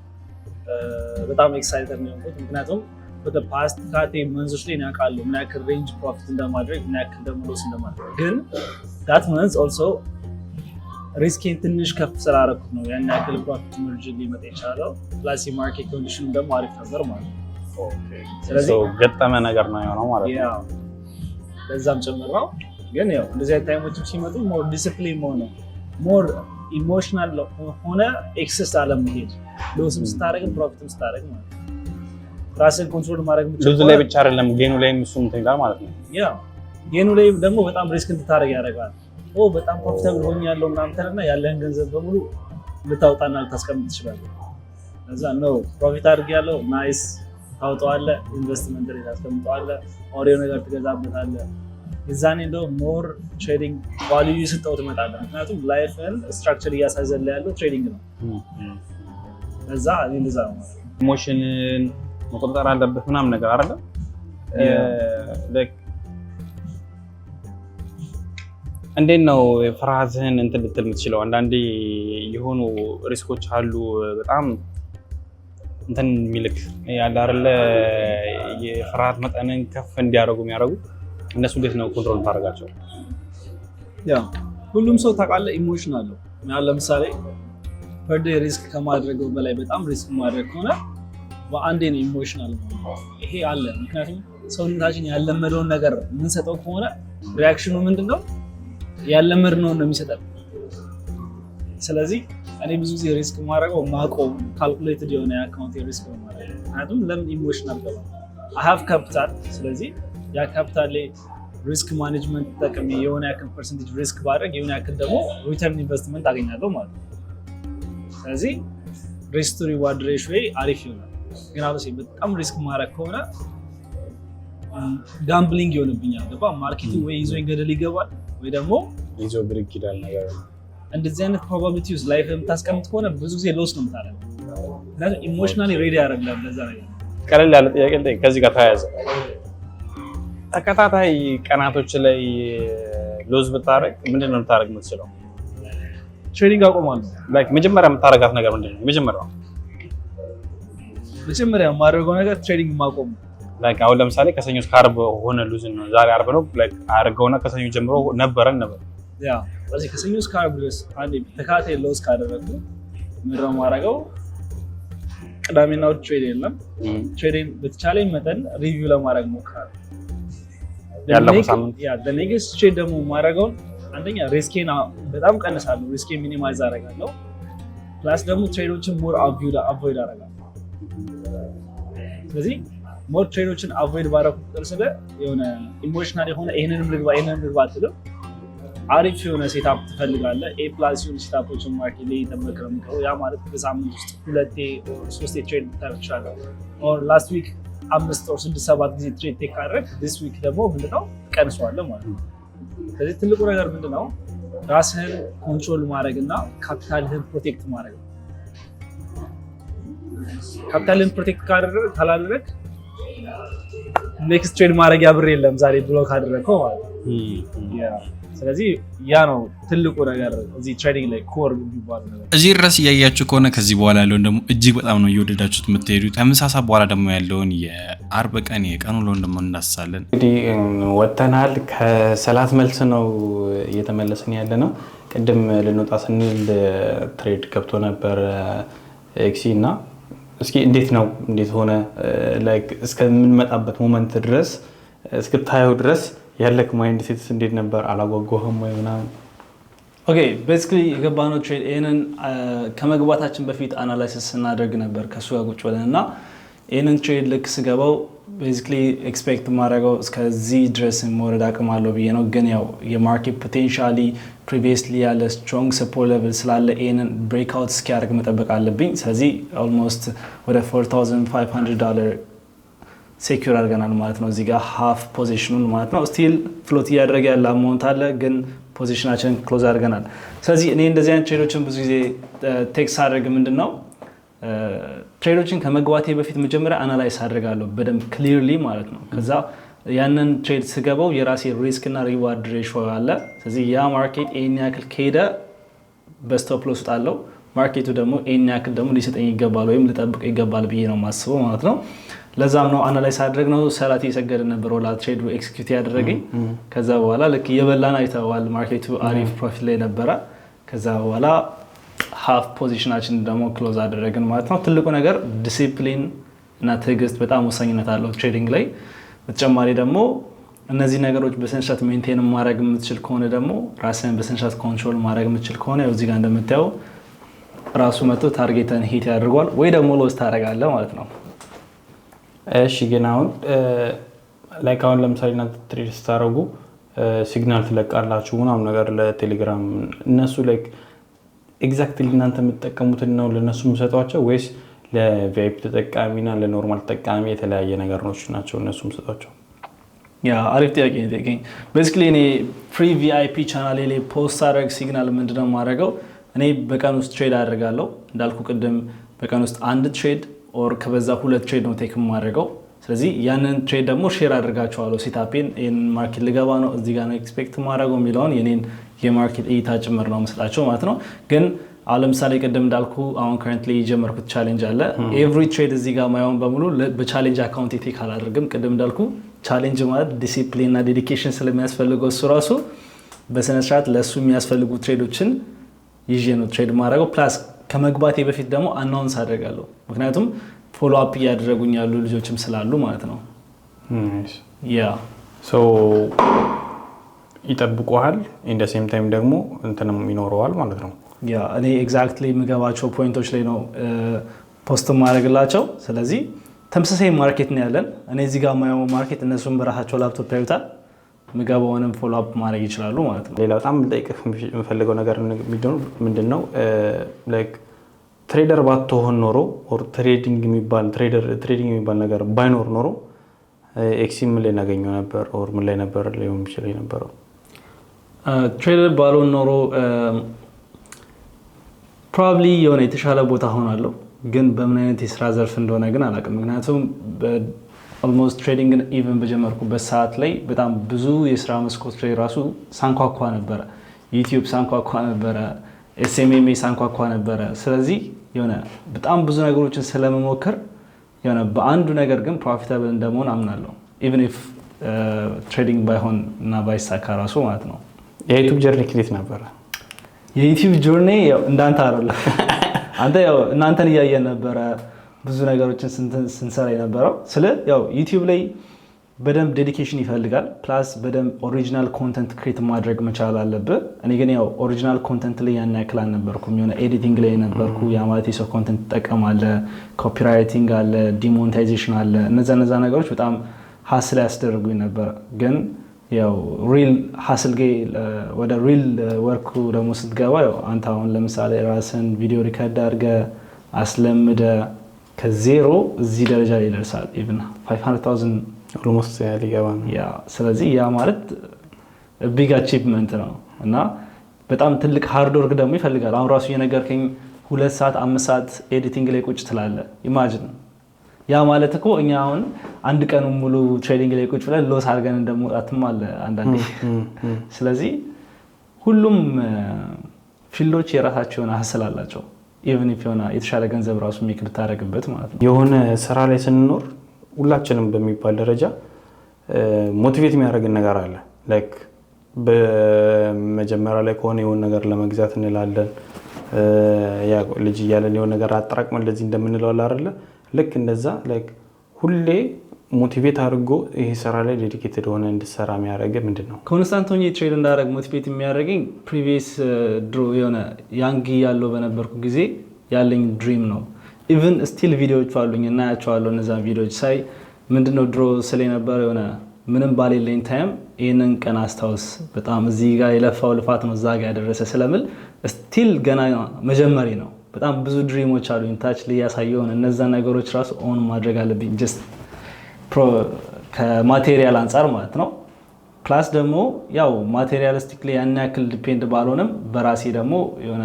በጣም excited ነው የሆንኩት፣ ምክንያቱም በ past ተካታይ month ኦች ላይ ያውቃለሁ ምን ያክል range profit እንደማድረግ፣ ምን ያክል ደግሞ loss እንደማድረግ። ግን that month also risk ኤን ትንሽ ከፍ ስላደረኩት ነው ያን ያክል profit margin ሊመጣ የቻለው። Plus የ market condition ኑ ደግሞ አሪፍ ነበር ማለት ነው። ስለዚህ ገጠመ ነገር ነው የሆነው ማለት ነው። ለዛም ጭምር ነው። ግን ያው እንደዚህ አይነት time ኦችም ሲመጡ more discipline መሆን ነው፣ more emotional ሆነ excess አለመሄድ፣ loss ም ስታደርግም profit ም ስታደርግ ማለት ነው። ራስን control ማድረግ Loss ላይ ብቻ አይደለም፣ gain ኡ ላይም እሱ እንትን ይላል ማለት ነው። Yeah, gain ኡ ላይ ደግሞ በጣም risk እንድታደርግ ያደርጋል። ኦ በጣም profitable ሆኛለሁ ምናምን ትልና ያለህን ገንዘብ በሙሉ ልታወጣና ልታስቀምጥ ትችላለህ። ለዛ ነው profit አድርጌያለሁ፣ nice፣ ታውጠዋለህ፣ ኢንቨስትመንት ላይ ታስቀምጠዋለህ፣ or የሆነ ነገር ትገዛበታለህ። የዛኔ እንደው more trading value እየሰጠው ትመጣለህ። ምክንያቱም life ን structure እያሳዘለ ያለው trading ነው። ለዛ እኔ እንደዛ ነው ማለት ነው። Emotion ን መቆጣጠር አለብህ ምናምን ነገር አይደለ? Like እንዴት ነው ፍርሃትህን እንትን ልትል የምትችለው? አንዳንዴ የሆኑ risk ኦች አሉ በጣም እንትን የሚልክ ያለ አይደለ? የፍርሃት መጠንን ከፍ እንዲያደርጉ የሚያደርጉ፣ እነሱ እንዴት ነው control የምታደርጋቸው? Yeah, ሁሉም ሰው ታውቃለህ emotion አለው። አሁን ለምሳሌ per day risk ከማድረገው በላይ በጣም risk ማድረግ ከሆነ በአንዴ ነው emotional። ይሄ አለ። ምክንያቱም ሰውነታችን ያለመደውን ነገር የምንሰጠው ከሆነ reaction ኑ ምንድን ነው? ያለመድነውን ነው የሚሰጠን። ስለዚህ እኔ ብዙ ጊዜ risk ማድረገው ማቆም calculated የሆነ የ account risk ነው ማድረግ። ምክንያቱም ለምን emotional ገባ፣ I have capital። ስለዚህ ያ ካፒታል ላይ risk management ተጠቅሜ የሆነ ያክል percentage risk ባድረግ የሆነ ያክል ደግሞ return investment አገኛለሁ ማለት ነው። ስለዚህ risk to reward ratio አሪፍ ይሆናል። ግን አሁን በጣም risk ማድረግ ከሆነ gambling ይሆንብኛል። ገባ? Market ኡ ወይ ይዞኝ ገደል ይገባል ወይ ደግሞ ይዞ ብድግ ይላል ነገር ነው። እንደዚህ አይነት probability ውስጥ life የምታስቀምጥ ከሆነ ብዙ ጊዜ loss ነው የምታደርገው። ምክንያቱም emotionally ready ያደርግላል ለዛ ነገር። ቀለል ያለ ጥያቄ ልጠይቅ ከዚህ ጋር ተያያዘ። ተከታታይ ቀናቶች ላይ lose ብታደርግ ምንድን ነው ልታደርግ የምትችለው? Trading አቆማለሁ። Like መጀመሪያ የምታደርጋት ነገር ምንድን ነው? የመጀመሪያው። መጀመሪያ የማደርገው ነገር trading ማቆም ነው። Like አሁን ለምሳሌ ከሰኞ እስከ ዓርብ ሆነ lose ነው። ዛሬ ዓርብ ነው፣ like አድርገውና ከሰኞ ጀምሮ ነበረን ነበር። Yeah, በዚህ ከሰኞ እስከ ዓርብ ድረስ አንዴ ተከታታይ loss ካደረግኩ ምንድን ነው የማደርገው? ቅዳሜና እሑድ trade የለም። Trading በተቻለኝ መጠን review ለማድረግ ሞክራለሁ። ያለፈው ሳምንት። Next trade ደግሞ የማደርገውን አንደኛ risk ኤን በጣም ቀንሳለሁ፣ risk ኤን minimize አደርጋለሁ። Plus ደግሞ trade ኦችን more avoid አደርጋለሁ። ስለዚህ more trade ኦችን avoid ባደረኩ ቁጥር ስለ የሆነ emotional የሆነ ይህንንም ልግባ ይህንንም ልግባ አትልም። አሪፍ የሆነ setup ትፈልጋለህ። A plus የሆኑ setup ኦችን market ላይ እየጠበቅህ ነው የምትገባው። ያ ማለት በሳምንት ውስጥ ሁለቴ or ሶስቴ trade ልታደርግ ትችላለህ። Or last week አምስት or ስድስት ሰባት ጊዜ trade take ካደረግ this week ደግሞ ምንድነው ቀንሰዋለህ ማለት ነው። ስለዚህ ትልቁ ነገር ምንድነው? ራስህን control ማድረግ እና capital ህን protect ማድረግ ነው። Capital ህን protect ካላደረግ next trade ማድረጊያ ብር የለም ዛሬ ብሎ ካደረግከው ማለት ነው። Yeah። ስለዚህ ያ ነው ትልቁ ነገር እዚህ trading ላይ core የሚባለው ነገር። እዚህ ድረስ እያያችሁ ከሆነ ከዚህ በኋላ ያለውን ደግሞ እጅግ በጣም ነው እየወደዳችሁት የምትሄዱት። ከምሳ ሰዓት በኋላ ደግሞ ያለውን የአርብ ቀን የቀኑ ውሎውን ደግሞ እንዳስሳለን። እንግዲህ ወጥተናል። ከሰላት መልስ ነው እየተመለስን ያለ ነው። ቅድም ልንወጣ ስንል trade ገብቶ ነበር ኤክሲ እና እስኪ እንዴት ነው፣ እንዴት ሆነ፣ like እስከምንመጣበት moment ድረስ፣ እስክታየው ድረስ ያለክ mindset እንዴት ነበር? አላጓጓህም ወይ ምናምን? Okay, basically የገባነው trade ይህንን ከመግባታችን በፊት analysis ስናደርግ ነበር ከእሱ ጋር ቁጭ ብለን። እና ይህንን trade ልክ ስገባው basically expect የማደርገው እስከዚህ ድረስ መውረድ አቅም አለው ብዬ ነው። ግን ያው የ market potentially previously ያለ strong support level ስላለ ይህንን breakout እስኪያደርግ መጠበቅ አለብኝ። ስለዚህ almost ወደ $4500 secure አድርገናል ማለት ነው። እዚህ ጋር half position ኑን ማለት ነው። Still float እያደረገ ያለ amount አለ፣ ግን Position ኣችንን close አድርገናል። ስለዚህ እኔ እንደዚህ አይነት trade ኦችን ብዙ ጊዜ take ሳደርግ ምንድን ነው፣ trade ኦችን ከመግባቴ በፊት መጀመሪያ analyze አደርጋለሁ በደንብ clearly ማለት ነው። ከዛ ያንን trade ስገባው የራሴ risk እና reward ratio አለ። ስለዚህ ያ market ይህን ያክል ከሄደ በ stop loss እወጣለሁ፣ market ኡ ደግሞ ይህን ያክል ደግሞ ሊሰጠኝ ይገባል ወይም ልጠብቅ ይገባል ብዬ ነው የማስበው ማለት ነው። ለዛም ነው analyze አድርገን ነው፣ ሰላት እየሰገድን ነበር ወላ trade ኡ execute ያደረገኝ። ከዛ በኋላ ልክ እየበላን አይተዋል፣ market ኡ አሪፍ profit ላይ ነበረ። ከዛ በኋላ half position ኣችን ደግሞ close አደረግን ማለት ነው። ትልቁ ነገር ዲሲፕሊን እና ትዕግስት በጣም ወሳኝነት አለው trading ላይ። በተጨማሪ ደግሞ እነዚህ ነገሮች በስነስርዓት maintain ማድረግ የምትችል ከሆነ፣ ደግሞ ራስን በስነስርዓት control ማድረግ የምትችል ከሆነ፣ ያው እዚህ ጋር እንደምታየው ራሱ መጥቶ target ን hit ያደርገዋል ወይ ደግሞ loss ታደርጋለህ ማለት ነው። እሺ፣ ግን አሁን like አሁን ለምሳሌ እናንተ trade ስታደርጉ signal ትለቃላችሁ ምናምን ነገር ለቴሌግራም፣ እነሱ like exactly እናንተ የምትጠቀሙትን ነው ለእነሱ የምሰጧቸው ወይስ ለ VIP ተጠቃሚና ለ normal ተጠቃሚ የተለያየ ነገሮች ናቸው እነሱ የምሰጧቸው? Yeah፣ አሪፍ ጥያቄ ነው የጠየቀኝ። Basically እኔ free VIP channel ላይ post አደረግ signal ምንድነው የማደርገው? እኔ በቀን ውስጥ trade አደርጋለሁ። እንዳልኩ ቅድም በቀን ውስጥ አንድ trade or ከበዛ ሁለት trade ነው take የማደርገው። ስለዚህ ያንን trade ደግሞ share አድርጋቸዋለሁ። Setup ኤን፣ ይህንን market ልገባ ነው፣ እዚህ ጋር ነው expect ማድረገው የሚለውን የኔን የ market እይታ ጭምር ነው መስጣቸው ማለት ነው። ግን አሁን ለምሳሌ ቅድም እንዳልኩ አሁን currently የጀመርኩት challenge አለ። Every trade እዚህ ጋር ማየውን በሙሉ በ challenge account take አላደርግም። ቅድም እንዳልኩ challenge ማለት ዲሲፕሊን እና dedication ስለሚያስፈልገው እሱ ራሱ በስነስርዓት ለእሱ የሚያስፈልጉ trade ኦችን ይዤ ነው trade ማድረገው። Plus ከመግባቴ በፊት ደግሞ announce አደርጋለሁ። ምክንያቱም follow up እያደረጉኝ ያሉ ልጆችም ስላሉ ማለት ነው። Yeah. So ይጠብቁሃል፣ in the same time ደግሞ እንትንም ይኖረዋል ማለት ነው። Yeah፣ እኔ exactly የምገባቸው point ኦች ላይ ነው post ማድረግላቸው። ስለዚህ ተመሳሳይ market ነው ያለን። እኔ እዚህ ጋር የማየው market እነሱም በራሳቸው ላፕቶፕ ያዩታል። ምገባውንም follow up ማድረግ ይችላሉ ማለት ነው። ሌላ በጣም ልጠይቅህ የምፈልገው ነገር ምንድን ነው፣ like trader ባትሆን ኖሮ or trading የሚባል ነገር ባይኖር ኖሮ ኤክሲ ምን ላይ እናገኘው ነበር or ምን ላይ ነበር ሊሆን ይችላል የነበረው? Trader ባልሆን ኖሮ probably የሆነ የተሻለ ቦታ ሆናለሁ፣ ግን በምን አይነት የስራ ዘርፍ እንደሆነ ግን አላውቅም። ምክንያቱም almost trading ን even በጀመርኩበት ሰዓት ላይ በጣም ብዙ የስራ መስኮች ላይ ራሱ ሳንኳኳ ነበረ። YouTube ሳንኳኳ ነበረ፣ SMMA ሳንኳኳ ነበረ። ስለዚህ የሆነ በጣም ብዙ ነገሮችን ስለመሞክር የሆነ በአንዱ ነገር ግን profitable እንደመሆን አምናለሁ። Even if trading ባይሆን እና ባይሳካ ራሱ ማለት ነው። የ YouTube journey እንዴት ነበረ? የ YouTube journey ያው እንዳንተ አይደለም። አንተ ያው እናንተን እያየን ነበረ ብዙ ነገሮችን ስንሰራ የነበረው። ስለ ያው YouTube ላይ በደንብ dedication ይፈልጋል። Plus በደንብ original content create ማድረግ መቻል አለብህ። እኔ ግን ያው original content ላይ ያን ያክል አልነበርኩም። የሆነ editing ላይ ነበርኩ። ያ ማለት የሰው content ትጠቀማለህ፣ copywriting አለ፣ demonetization አለ። እነዛ ነገሮች በጣም hustle ያስደርጉኝ ነበረ። ግን ያው real hustle ወደ real work ኡ ደግሞ ስትገባ፣ ያው አንተ አሁን ለምሳሌ ራስን ቪዲዮ record አድርገህ አስለምደህ ከዜሮ እዚህ ደረጃ ላይ ይደርሳል። Even 500,000 Almost ሊገባ ነው። Yeah፣ ስለዚህ ያ ማለት big achievement ነው እና በጣም ትልቅ hard work ደግሞ ይፈልጋል። አሁን ራሱ እየነገርከኝ 2 ሰዓት 5 ሰዓት editing ላይ ቁጭ ትላለህ። Imagine፣ ያ ማለት እኮ እኛ አሁን አንድ ቀኑ ሙሉ trading ላይ ቁጭ ብለን loss አድርገን እንደመውጣትም አለ አንዳንዴ። ስለዚህ ሁሉም field ኦች የራሳቸው የሆነ hustle አላቸው። Even if የሆነ የተሻለ ገንዘብ ራሱ make ብታደርግበት ማለት ነው። የሆነ ስራ ላይ ስንኖር ሁላችንም በሚባል ደረጃ motivate የሚያደርግን ነገር አለ። Like በመጀመሪያ ላይ ከሆነ የሆነ ነገር ለመግዛት እንላለን። ያ ልጅ እያለን የሆነ ነገር አጠራቅመን እንደዚህ እንደምንለው አለ አይደለ? ልክ እንደዛ like ሁሌ motivate አድርጎ ይሄ ስራ ላይ dedicated ሆነ እንድሰራ የሚያደርግ ምንድን ነው? Constant ሆኜ trade እንዳደረግ motivate የሚያደርገኝ previous ድሮ የሆነ young ያለው በነበርኩ ጊዜ ያለኝ dream ነው። Even still ቪዲዮዎቹ አሉኝ፣ እናያቸዋለሁ። እነዛን ቪዲዮዎች ሳይ ምንድነው ድሮ ስል የነበረው፣ የሆነ ምንም ባሌለኝ time ይህንን ቀን አስታውስ፣ በጣም እዚህ ጋር የለፋው ልፋት ነው እዛ ጋር ያደረሰ ስለምል still ገና መጀመሪ ነው። በጣም ብዙ dream ኦች አሉኝ ታች ላይ ያሳየውን፣ እነዛን ነገሮች ራሱ own ማድረግ አለብኝ just ከ material አንጻር ማለት ነው። Plus ደግሞ ያው materialistic ላይ ያን ያክል depend ባልሆንም በራሴ ደግሞ የሆነ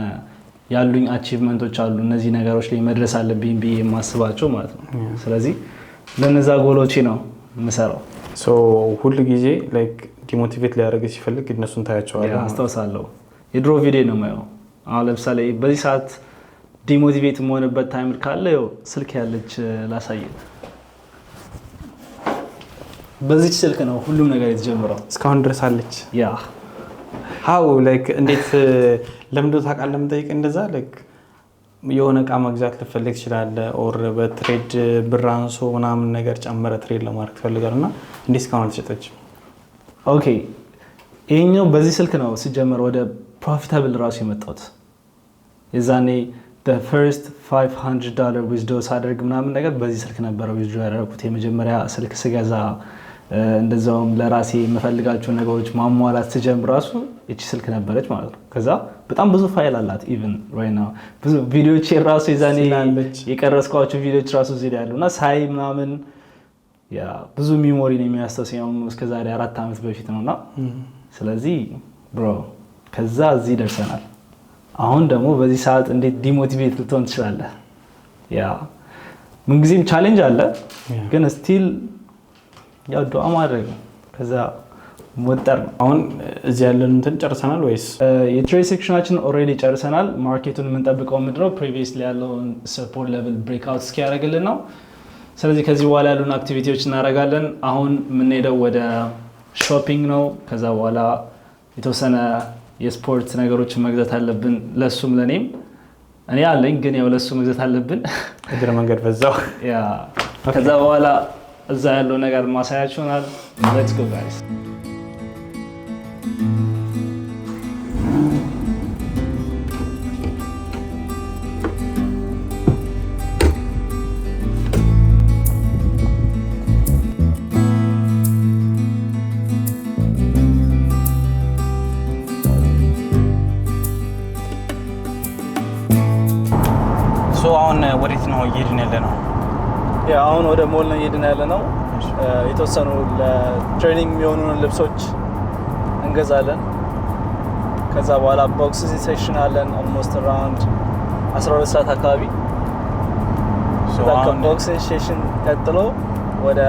ያሉኝ achievement ኦች አሉ፣ እነዚህ ነገሮች ላይ መድረስ አለብኝ ብዬ የማስባቸው ማለት ነው። ስለዚህ ለነዛ ጎሎቼ ነው የምሰራው። So ሁል ጊዜ like demotivate ሊያደርግ ሲፈልግ እነሱን ታያቸዋለህ? አስታውሳለሁ። የድሮ ቪዲዮ ነው የማየው። አሁን ለምሳሌ በዚህ ሰዓት demotivate የምሆንበት time ካለ ያው ስልክ ያለች ላሳየ። በዚች ስልክ ነው ሁሉም ነገር የተጀመረው። እስካሁን ድረስ አለች? Yeah. How like እንዴት ለምዶ ታውቃለህ? የምጠይቅ እንደዛ like የሆነ እቃ መግዛት ልፈልግ ትችላለህ፣ or በ trade ብር አንሶ ምናምን ነገር ጨምረ trade ለማድረግ ትፈልጋለህ እና እንዴት እስካሁን አልተሸጠችም? Okay፣ ይሄኛው በዚህ ስልክ ነው ሲጀመር ወደ profitable ራሱ የመጣሁት። የዛኔ first $500 withdraw ሳደርግ ምናምን ነገር በዚህ ስልክ ነበረ withdraw ያደረኩት የመጀመሪያ ስልክ ስገዛ። እንደዛውም ለራሴ የምፈልጋቸው ነገሮች ማሟላት ስጀምር ራሱ እቺ ስልክ ነበረች ማለት ነው። ከዛ በጣም ብዙ ፋይል አላት። Even right now ብዙ ቪዲዮዎች ራሱ የዛኔ ስላለች። የቀረጽኳቸው ቪዲዮዎች ራሱ እዚህ ላይ ያሉ እና ሳይ ምናምን yeah ብዙ memory ነው የሚያስታውሰኝ። አሁን እስከ ዛሬ 4 ዓመት በፊት ነው እና ስለዚህ bro ከዛ እዚህ ደርሰናል። አሁን ደግሞ በዚህ ሰዓት እንዴት demotivate ልትሆን ትችላለህ? Yeah፣ ምንጊዜም challenge አለ፣ ግን still ያው ዱዓ ማድረግ ነው። ከዛ መወጠር ነው። አሁን እዚህ ያለን እንትን ጨርሰናል ወይስ? የ trade section ኣችን already ጨርሰናል። Market ኡን የምንጠብቀው ምንድነው previously ያለውን support level breakout እስኪያደርግልን ነው። ስለዚህ ከዚህ በኋላ ያሉን activity ዎች እናደርጋለን። አሁን የምንሄደው ወደ shopping ነው። ከዛ በኋላ የተወሰነ የስፖርት ነገሮችን መግዛት አለብን። ለሱም ለእኔም፣ እኔ አለኝ ግን ያው ለሱ መግዛት አለብን። እግረ መንገድ በዛው። Yeah፣ ከዛ በኋላ እዛ ያለው ነገር ማሳያችሁ ይሆናል። Let's go, guys. So አሁን ወዴት ነው እየሄድን ያለ ነው? አሁን ወደ ሞል ነው እየሄድን ያለ ነው። የተወሰኑ ለ training የሚሆኑን ልብሶች እንገዛለን። ከዛ በኋላ box session አለን almost around 12 ሰዓት አካባቢ። So ከዛ አሁን ከ box session ቀጥሎ ወደ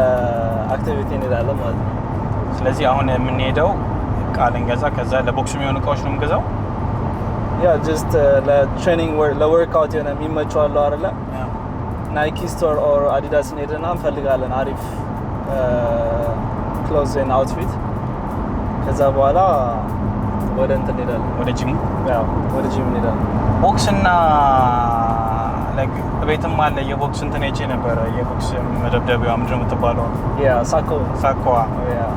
activity እንሄዳለን ማለት ነው። ስለዚህ አሁን የምንሄደው እቃ ልንገዛ፣ ከዛ ለቦክስ የሚሆኑ እቃዎች ነው የምንገዛው። Yeah, just ለ training ለ workout የሆነ የሚመቹ አሉ አይደለ? Nike store or Adidas እንሄድና እንፈልጋለን አሪፍ clothes and outfit። ከዛ በኋላ ወደ እንትን እንሄዳለን። ወደ ጂሙ። ያው ወደ ጂም እንሄዳለን። ቦክስ እና like ቤትም አለ የቦክስ እንትን አይቼ ነበረ። የቦክስ መደብደቢያ ምንድን ነው የምትባለው? Yeah፣ ሳኮ። ሳኮዋ። Yeah.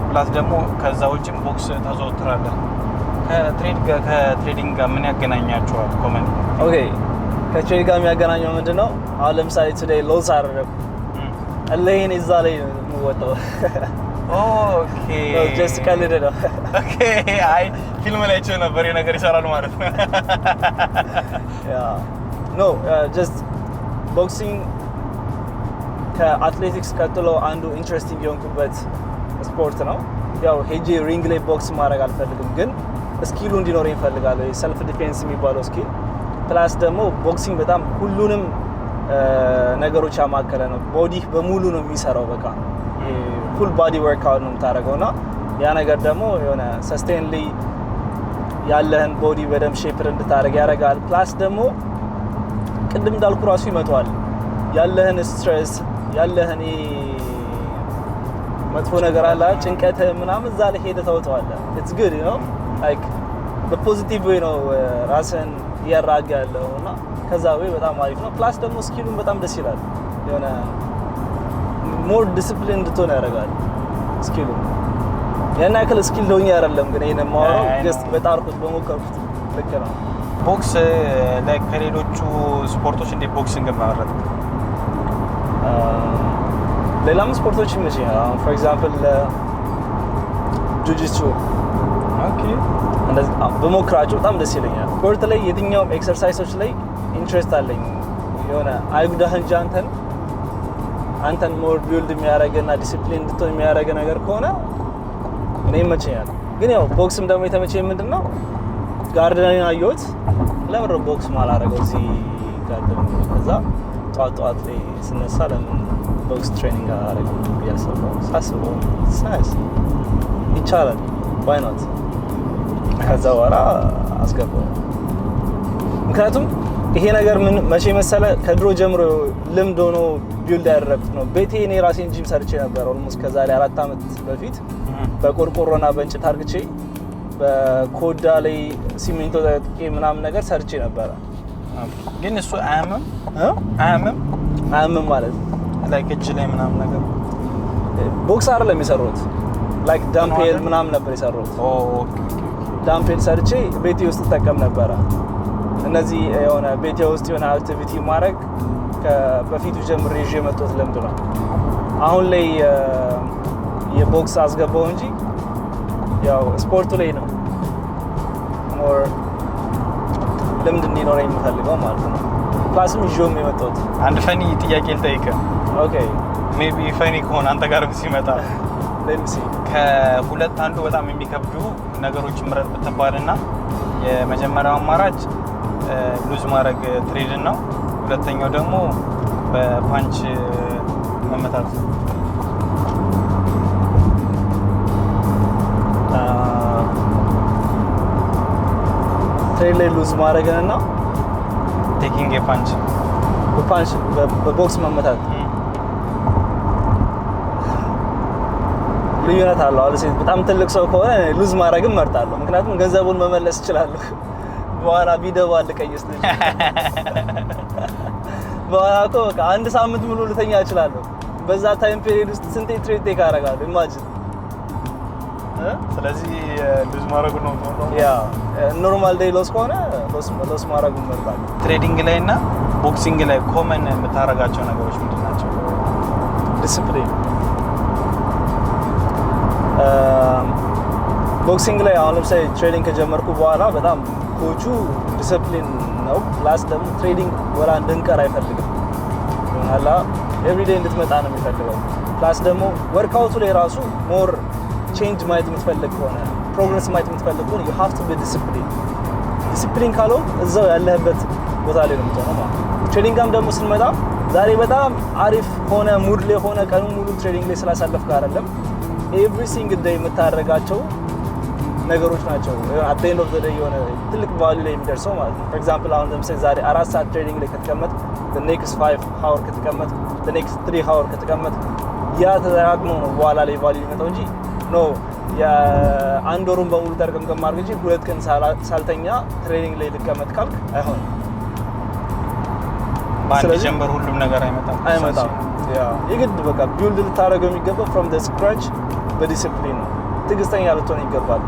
Plus ደግሞ ከዛ ውጭም ቦክስ ታዘወትራለህ። ከ trading ጋር ምን ያገናኛቸዋል? Common Okay፣ ከ trade ጋር የሚያገናኘው ምንድን ነው? አሁን ለምሳሌ today loss አደረኩ፣ እልህን እዛ ላይ ነው የምወጣው። Okay. Just ቀልድ ነው። Okay። አይ ፊልም ላይ አይቼው ነበር ይሄ ነገር ይሰራል ማለት ነው። No, just boxing ከአትሌቲክስ ቀጥሎ አንዱ interesting የሆንኩበት ስፖርት ነው። ያው ሄጄ ring ላይ ቦክስ ማድረግ አልፈልግም፣ ግን skill ኡ እንዲኖረኝ እፈልጋለሁ። Self defense የሚባለው skill። Plus ደግሞ boxing በጣም ሁሉንም ነገሮች ያማከለ ነው። Body በሙሉ ነው የሚሰራው። በቃ full body workout ነው የምታደርገው እና ያ ነገር ደግሞ የሆነ sustainly ያለህን body በደንብ shape እንድታደርግ ያደርጋል። Plus ደግሞ ቅድም እንዳልኩ ራሱ ይመተዋል ያለህን stress፣ ያለህን ይሄ መጥፎ ነገር አለ፣ ጭንቀት ምናምን እዛ ላይ ሄደህ ታወጣዋለህ። It's good like በ positive way ነው ራስህን እያራጋ ያለው እና ከዛ way በጣም አሪፍ ነው። Plus ደግሞ skill ኡን በጣም ደስ ይላል። የሆነ more discipline እንድትሆን ያደርጋል skill ኡ። ያን ያክል skill ዶኛ አይደለም ግን ይሄን የማወራው አይ፣ just በጣርኩት በሞከርኩት ልክ ነው። ቦክስ ላይ ከሌሎቹ ስፖርቶች እንዴት boxing መረጥክ? ሌላም ስፖርቶች ይመቸኛል። አሁን for example ጁጂትሱ እንደዚህ ብሞክራቸው በጣም ደስ ይለኛል። ስፖርት ላይ የትኛውም exercise ኦች ላይ interest አለኝ። የሆነ አይጉዳህ እንጂ አንተን more build የሚያደርግ እና ዲሲፕሊን እንድትሆን የሚያደርግ ነገር ከሆነ እኔ ይመቸኛል። ግን ያው ቦክስም ደግሞ የተመቸኝ ምንድን ነው፣ garden አየሁት። ለምን ነው ቦክስ ማላረገው እዚህ garden? ከዛ ጠዋት ጠዋት ላይ ስነሳ ለምን ቦክስ training አላረግም ብዬ አሰብኩ። ሳስበው nice፣ ይቻላል፣ why not? ከዛ በኋላ አስገባው። ምክንያቱም ይሄ ነገር ምን መቼ መሰለ፣ ከድሮ ጀምሮ ልምድ ሆኖ build ያደረግኩት ነው። ቤቴ እኔ ራሴን ጂም ሰርቼ ነበር almost ከዛሬ 4 ዓመት በፊት፣ በቆርቆሮና በእንጨት አርግቼ፣ በኮዳ ላይ ሲሚንቶ ተጠቅቄ ምናምን ነገር ሰርቼ ነበረ። ግን እሱ አያምም? እ? አያምም? አያምም ማለት? Like እጅ ላይ ምናምን ነገር። ቦክስ አይደለም የሰሩት፣ like dumbbell ምናምን ነበር የሰሩት። Dumbbell ሰርቼ ቤቴ ውስጥ እጠቀም ነበረ። እነዚህ የሆነ ቤቴ ውስጥ የሆነ activity ማድረግ በፊቱ ጀምሬ ይዤ የመጣሁት ልምድ ነው። አሁን ላይ የቦክስ አስገባው እንጂ ያው ስፖርቱ ላይ ነው more ልምድ እንዲኖረኝ የምፈልገው ማለት ነው። Plus ም ይዤውም የመጣሁት። አንድ funny ጥያቄ ልጠይቅህ። Okay. Maybe funny ከሆነ አንተ ጋርም ሲመጣ። Let me see. ከሁለት አንዱ በጣም የሚከብዱ ነገሮች ምረጥ ብትባልና የመጀመሪያው አማራጭ lose ማድረግ trade ን ነው። ሁለተኛው ደግሞ በ punch መመታት። Trade ላይ lose ማድረግን እና taking punch. በ punch፣ በቦክስ መመታት ልዩነት አለው። አሁን ሴት በጣም ትልቅ ሰው ከሆነ lose ማድረግም መርጣለሁ። ምክንያቱም ገንዘቡን መመለስ እችላለሁ። በኋላ ቢደባልቀኝስ ልጅ? በኋላ እኮ በቃ አንድ ሳምንት ሙሉ ልተኛ እችላለሁ። በዛ time period ውስጥ ስንቴ trade take አደርጋለሁ? Imagine. ስለዚህ lose ማድረጉ ነው የምትመርጠው? Yeah, normal day loss ከሆነ loss ማድረጉን እመርጣለሁ። Trading ላይ እና boxing ላይ common የምታደርጋቸው ነገሮች ምንድን ናቸው? ዲስፕሊን። Boxing ላይ አሁን ለምሳሌ trading ከጀመርኩ በኋላ በጣም coach ኡ discipline ነው። Plus ደግሞ trading ወላ እንድንቀር አይፈልግም። አላ everyday እንድትመጣ ነው የሚፈልገው። Plus ደግሞ workout ኡ ላይ ራሱ more change ማየት የምትፈልግ ከሆነ፣ progress ማየት የምትፈልግ ከሆነ you have to be discipline። Discipline ካልሆንክ እዛው ያለህበት ቦታ ላይ ነው የምትሆነው ማለት ነው። Trading ጋም ደግሞ ስንመጣ ዛሬ በጣም አሪፍ ሆነ mood ላይ ሆነ ቀኑን ሙሉ trading ላይ ስላሳለፍክ አይደለም፣ every single day የምታደርጋቸው ነገሮች ናቸው at end of the day የሆነ ትልቅ value ላይ የሚደርሰው ማለት ነው። For example አሁን ለምሳሌ ዛሬ 4 ሰዓት trading ላይ ከተቀመጥክ፣ next 5 hour ከተቀመጥክ፣ next 3 hour ከተቀመጥክ፣ ያ ተጠራቅሞ ነው በኋላ ላይ value የሚመጣው እንጂ no የአንድ ወሩን በሙሉ ጠርቅምቅም አድርግ እንጂ 2 ቀን ሳልተኛ trading ላይ ልቀመጥ ካልክ አይሆንም። በአንድ ስለዚህ ጀንበር ሁሉም ነገር አይመጣም። አይመጣም። Yeah፣ የግድ በቃ build ልታደርገው የሚገባው from the scratch በ discipline ነው። ትዕግስተኛ ልትሆን ይገባል።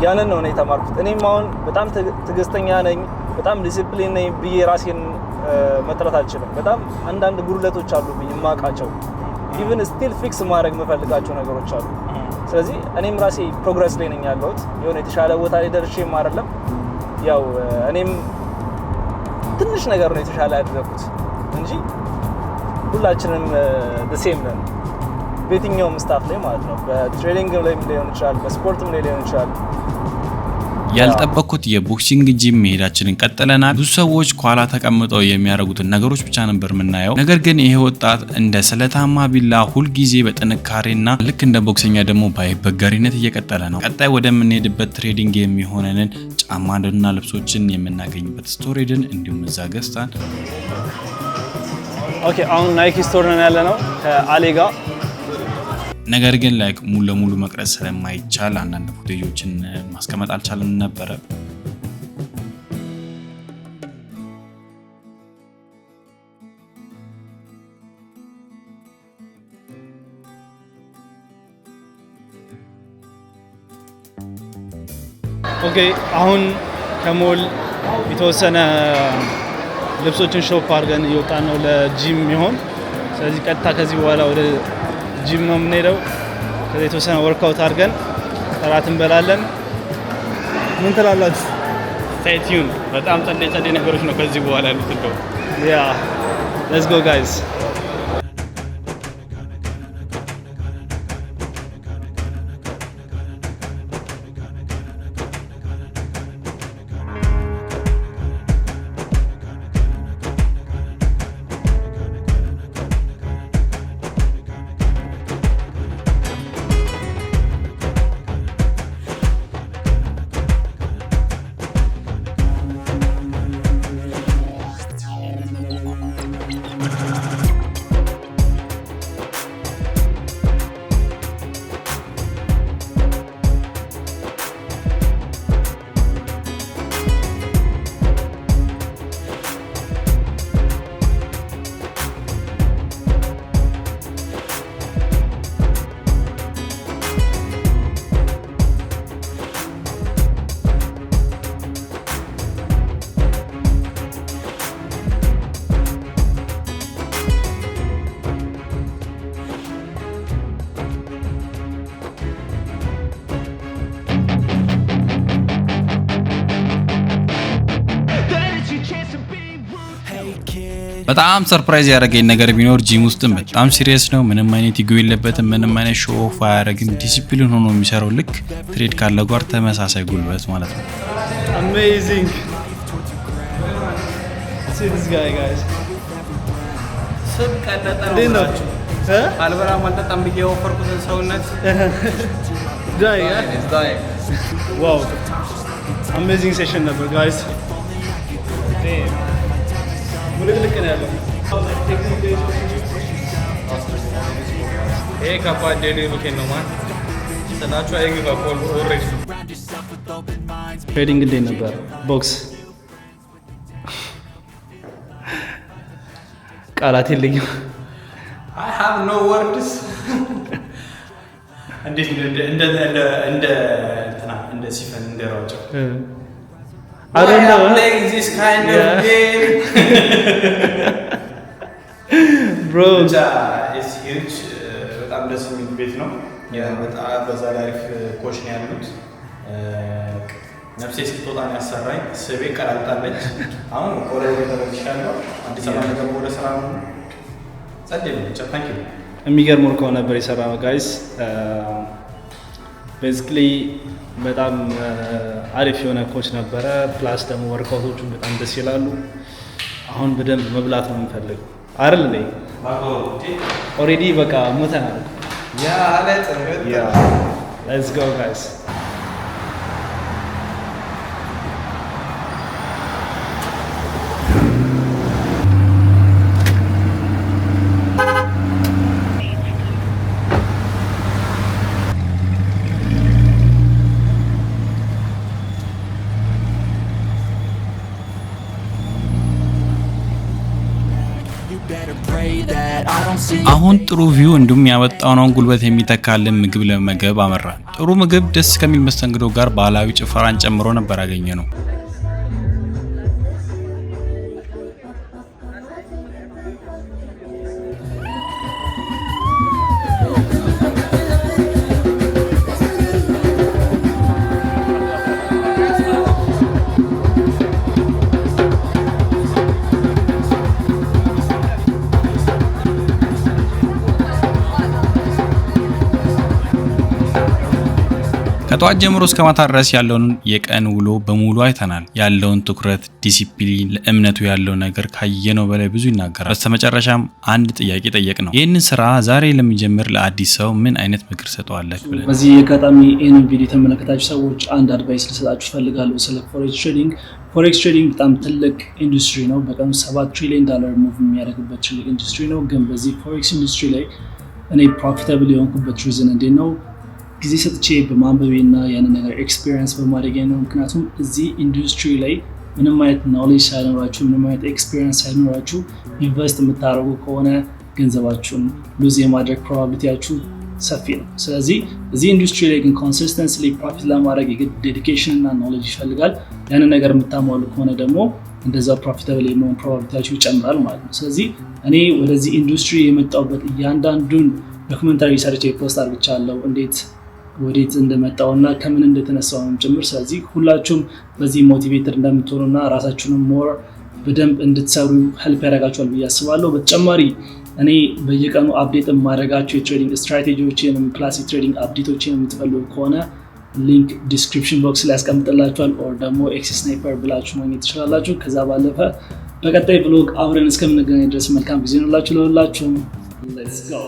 ያንን ነው እኔ የተማርኩት። እኔም አሁን በጣም ትዕግስተኛ ነኝ፣ በጣም ዲሲፕሊን ነኝ ብዬ ራሴን መጥራት አልችልም። በጣም አንዳንድ ጉድለቶች አሉብኝ የማውቃቸው፣ even still fix ማድረግ የምፈልጋቸው ነገሮች አሉ። ስለዚህ እኔም ራሴ progress ላይ ነኝ ያለሁት። የሆነ የተሻለ ቦታ ላይ ደርሼም አይደለም። ያው እኔም ትንሽ ነገር ነው የተሻለ ያደረኩት እንጂ ሁላችንም same ነን በየትኛውም stuff ላይ ማለት ነው። በ trading ላይ ሊሆን ይችላል፣ በስፖርትም ላይ ሊሆን ይችላል። ያልጠበቅኩት የ boxing gym መሄዳችንን ቀጥለናል። ብዙ ሰዎች ከኋላ ተቀምጠው የሚያደርጉትን ነገሮች ብቻ ነበር የምናየው። ነገር ግን ይሄ ወጣት እንደ ስለታማ ቢላ ሁልጊዜ በጥንካሬና ልክ እንደ ቦክሰኛ ደግሞ ባይበገሪነት እየቀጠለ ነው። ቀጣይ ወደምንሄድበት trading የሚሆነንን ጫማና ልብሶችን የምናገኝበት store ሄድን። እንዲሁም እዛ ገዝተን Okay፣ አሁን Nike store ነን ያለ ነው ከአሌ ጋር። ነገር ግን like ሙሉ ለሙሉ መቅረጽ ስለማይቻል አንዳንድ footage ኦችን ማስቀመጥ አልቻልንም ነበረ። Okay፣ አሁን ከሞል የተወሰነ ልብሶችን shop አድርገን እየወጣን ነው ለጂም የሚሆን። ስለዚህ ቀጥታ ከዚህ በኋላ ወደ ጂም ነው የምንሄደው። ከዚ የተወሰነ workout አድርገን እራት እንበላለን። ምን ትላላችሁ? Stay tuned። በጣም ጸዴ ጸዴ ነገሮች ነው ከዚህ በኋላ ያሉት እንደው። Yeah, let's go, guys. በጣም surprise ያደረገኝ ነገር ቢኖር ጂም ውስጥም በጣም serious ነው። ምንም አይነት ego የለበትም። ምንም አይነት show off አያደርግም። ዲሲፕሊን ሆኖ የሚሰራው ልክ trade ካለ ጋር ተመሳሳይ ጉልበት ማለት ነው። Amazing. See this guy, guys. ስብ ቀለጠ ነው። እንዴት ነው? እ? አልበላም አልጠጣም ብዬ የወፈርኩትን ሰውነት። ዳይ። Wow, amazing session ነበር guys። ሙልቅልቅ ነው ያለው። ይሄ ከባድ daily routine ነው ማለት ስላችሁ I give up already። Trading እንዴት ነበር? ቦክስ ቃላት የለኝም። I have no words። እንዴት እንደ እንትና እንደ ሲፈን እንደ ሯጭ I don't know. Playing this kind of game? Bro. ብቻ it's huge። በጣም ደስ የሚል ቤት ነው። በጣም በዛ ላይ አሪፍ coach ነው ያሉት። ነፍሴ እስክትወጣ ነው ያሰራኝ። ስቤ ቀላልጣለች። አሁን ቆዳ ተመልሻለሁ። አዲስ አበባ እንደገባሁ ወደ ስራ ነው። ጸዴ ነው ብቻ፣ thank you። የሚገርም workout ነበር የሰራነው guys። Basically በጣም አሪፍ የሆነ coach ነበረ። Plus ደግሞ workout ኦቹ በጣም ደስ ይላሉ። አሁን በደንብ መብላት ነው የምፈልገው አይደል እንዴ? Already በቃ ሞተናል። ያለ ጥርጥር። Let's go, guys. You better pray that I don't see አሁን ጥሩ view እንዲሁም ያወጣነውን ጉልበት የሚተካልን ምግብ ለመመገብ አመራን። ጥሩ ምግብ ደስ ከሚል መስተንግዶ ጋር ባህላዊ ጭፈራን ጨምሮ ነበር ያገኘነው። ከጠዋት ጀምሮ እስከ ማታ ድረስ ያለውን የቀን ውሎ በሙሉ አይተናል። ያለውን ትኩረት፣ ዲሲፕሊን፣ ለእምነቱ ያለው ነገር ካየነው በላይ ብዙ ይናገራል። በስተመጨረሻም አንድ ጥያቄ ጠየቅነው። ይህንን ስራ ዛሬ ለሚጀምር ለአዲስ ሰው ምን አይነት ምክር ሰጠዋለህ ብለን። በዚህ አጋጣሚ ይህንን ቪዲዮ የተመለከታችሁ ሰዎች አንድ advice ልሰጣችሁ እፈልጋለሁ ስለ forex trading። Forex trading በጣም ትልቅ ኢንዱስትሪ ነው። በቀኑ 7 ትሪሊዮን ዶላር move የሚያደርግበት ትልቅ ኢንዱስትሪ ነው። ግን በዚህ forex industry ላይ እኔ profitable የሆንኩበት reason እንዴት ነው? ጊዜ ሰጥቼ በማንበቤ እና ያንን ነገር experience በማድረጌ ነው። ምክንያቱም እዚህ ኢንዱስትሪ ላይ ምንም አይነት knowledge ሳይኖራችሁ፣ ምንም አይነት experience ሳይኖራችሁ invest የምታደርጉ ከሆነ ገንዘባችሁን lose የማድረግ probability ያችሁ ሰፊ ነው። ስለዚህ እዚህ ኢንዱስትሪ ላይ ግን consistently profit ለማድረግ የግድ dedication እና knowledge ይፈልጋል። ያንን ነገር የምታሟሉ ከሆነ ደግሞ እንደዛ profitable የመሆን probability ያችሁ ይጨምራል ማለት ነው። ስለዚህ እኔ ወደዚህ ኢንዱስትሪ የመጣሁበት እያንዳንዱን documentary ሰርቼ post አድርግቻለሁ፣ እንዴት ወዴት እንደመጣው እና ከምን እንደተነሳውም ጭምር። ስለዚህ ሁላችሁም በዚህ motivated እንደምትሆኑ እና ራሳችሁንም more በደንብ እንድትሰሩ help ያደርጋችኋል ብዬ አስባለሁ። በተጨማሪ እኔ በየቀኑ update የማደርጋቸው የ trading strategy ዎችንም plus የ trading update ኦችን የምትፈልጉ ከሆነ link description box ላይ ያስቀምጥላችኋል። Or ደግሞ ኤክስ ስናይፐር ብላችሁ ማግኘት ትችላላችሁ። ከዛ ባለፈ በቀጣይ vlog አብረን እስከምንገናኝ ድረስ መልካም ጊዜ ይሁንላችሁ ለሁላችሁም። Let's go.